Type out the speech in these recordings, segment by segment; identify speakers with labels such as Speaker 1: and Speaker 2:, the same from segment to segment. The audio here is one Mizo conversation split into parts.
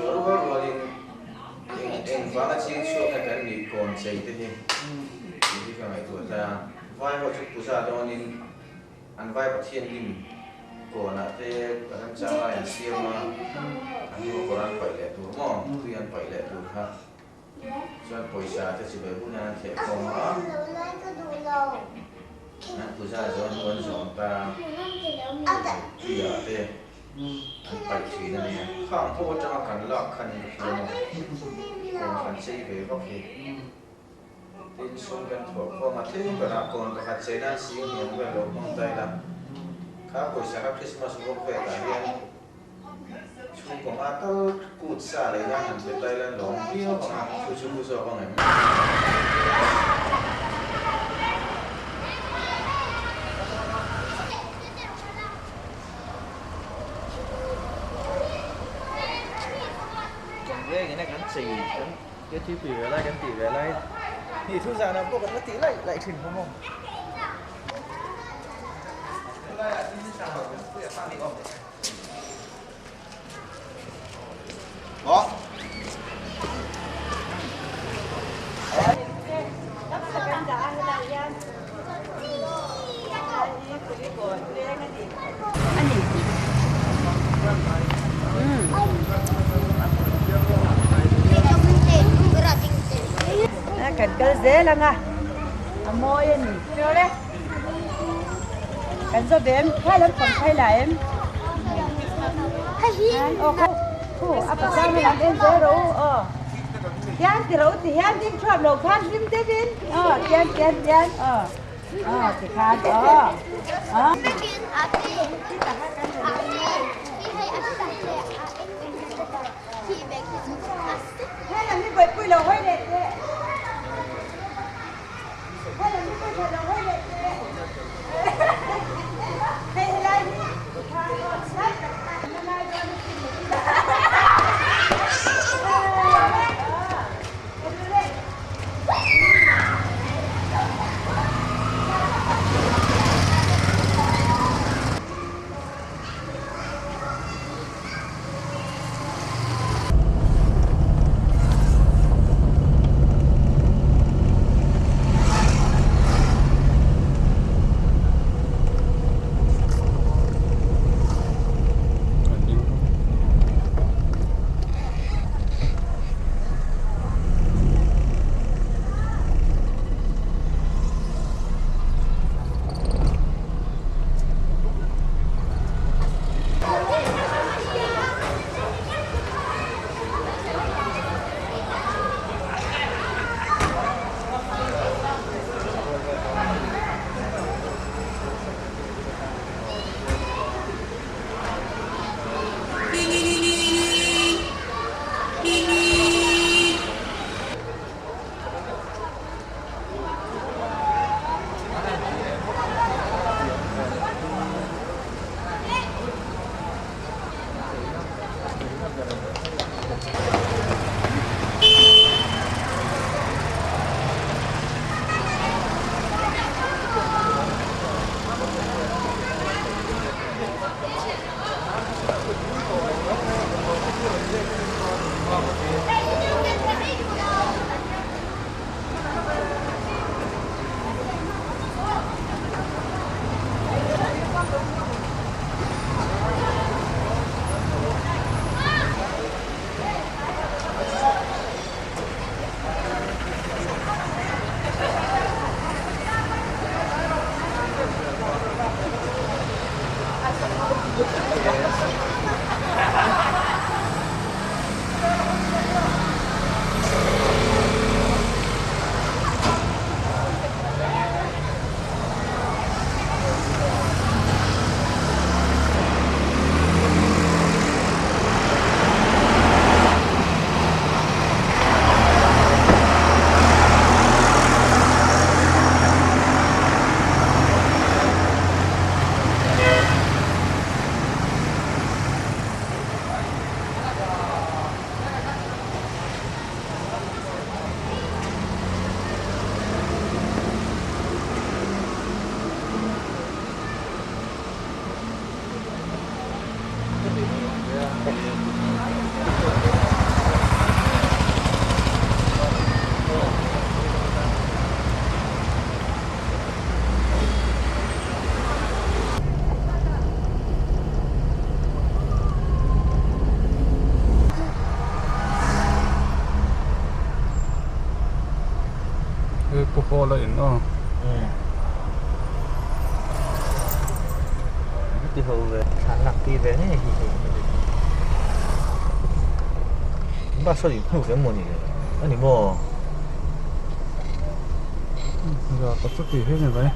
Speaker 1: Rual rualin eng eng vanga ching chhuak nge kan nih kawn chei te hi tih hi ka ngaihtuah ta a. Vai ho chu puja dawnin an vai Pathian lim kawnah te remchang lai an siam a, a hnuah kawr an paih leh tur maw, tui an paih leh tur kha. Chuan pawisa te chi ve hun hian an theh khawm a, an puja zawh hnu an zawm ta a, tuiah te an paih thin a nia. Khang ho atanga kan lak khan in ka hria maw? Kawn kan chei ve vak hi. Tin sum kan thuah khawm a, tlem berah kawn pakhat chei nan sing hniam vel lo hmang ta ila, kha pawisa kha Christmas vawk vetah hian Chhungkaw hma tal kut sa leh nan han pe ta ila lawm viau ang a, chu chu pu zawk ang em? Kan vengin a kan chei kan KTP ve lai kan tih ve lai hnih thu zanah pawh kan la tih laih laih thin kha maw.
Speaker 2: Kan kal zel ang a, a mawi a ni. Kan zo ve em? Kha lam pang phai la em? Aw kha thu a pasal hi lam en zel rawh u aw. Tian ti rawh u ti hian ding thuap lo khan hlim deuhin aw tian tian tian aw aw ti khan aw aw. He lam hi buaipui lo hawi leh teh.
Speaker 3: pawh la in aw.
Speaker 1: Ti ho ve. Thlan lak tir ve ngei hi hei. Bus a in hnuk em mawni le? A ni maw?
Speaker 3: Za ka chu ti hi ni mai.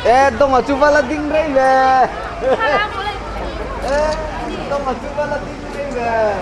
Speaker 4: Ê, đông ở chú va là đinh rây về. Ê, đông ở chú va là đinh rây về.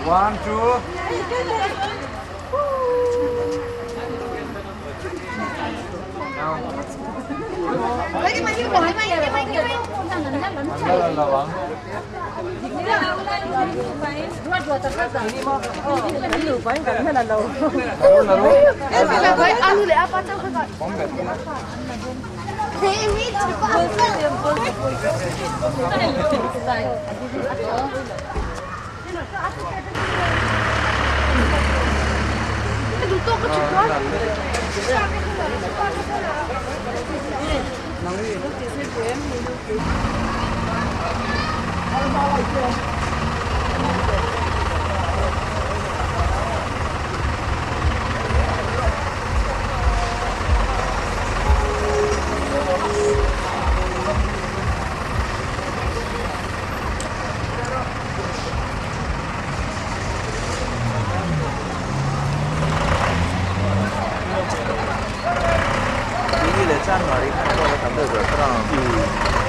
Speaker 1: One, two. deuh ber kher ang.